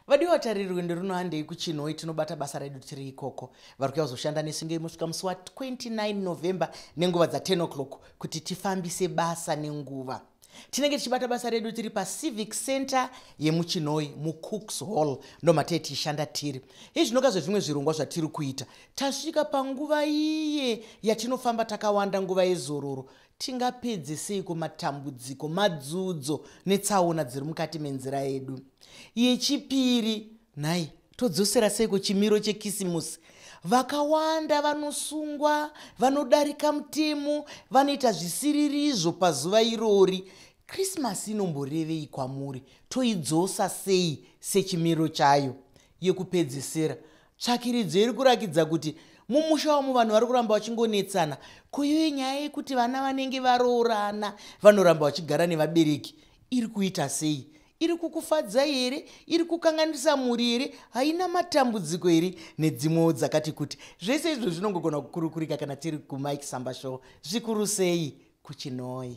Vadiwa vatariri, rwendo runo handei kuChinhoyi. Tinobata basa redu tiri ikoko. Vari kuya kuzoshanda nesu ngemusvika musi wa29 November nenguva dza10 o'clock kuti tifambise basa nenguva. Tinenge tichibata basa redu tiri paCivic Center yemuChinhoyi, muCooks Hall, ndomatee tichishanda tiri. Izvinoka zvezvimwe zvirongwa zvatiri kuita. Tasvika panguva iye yatinofamba takawanda, nguva yezororo. Tingapedze seiko matambudziko, madzudzo netsaona dziri mukati menzira yedu? Yechipiri, nhai, todzosera seiko chimiro chekisimusi? Vakawanda vanosungwa, vanodarika mutemo, vanoita zvisiririzvo pazuva irori. Krismasi inomborevei kwamuri? Toidzosa sei sechimiro chayo? Yekupedzisira, tsvakiridzo iri kurakidza kuti mumusha wamo vanhu vari kuramba vachingonetsana. Koiyo nyaya yekuti vana vanenge varoorana vanoramba vachigara nevabereki iri kuita sei? Iri kukufadza here? Iri kukanganisa mhuri here? Haina matambudziko here? Nedzimwewo dzakati kuti. Zvese izvo zvinongogona kukurukurika kana tiri kuMike Samba Show, zvikuru sei kuChinoi.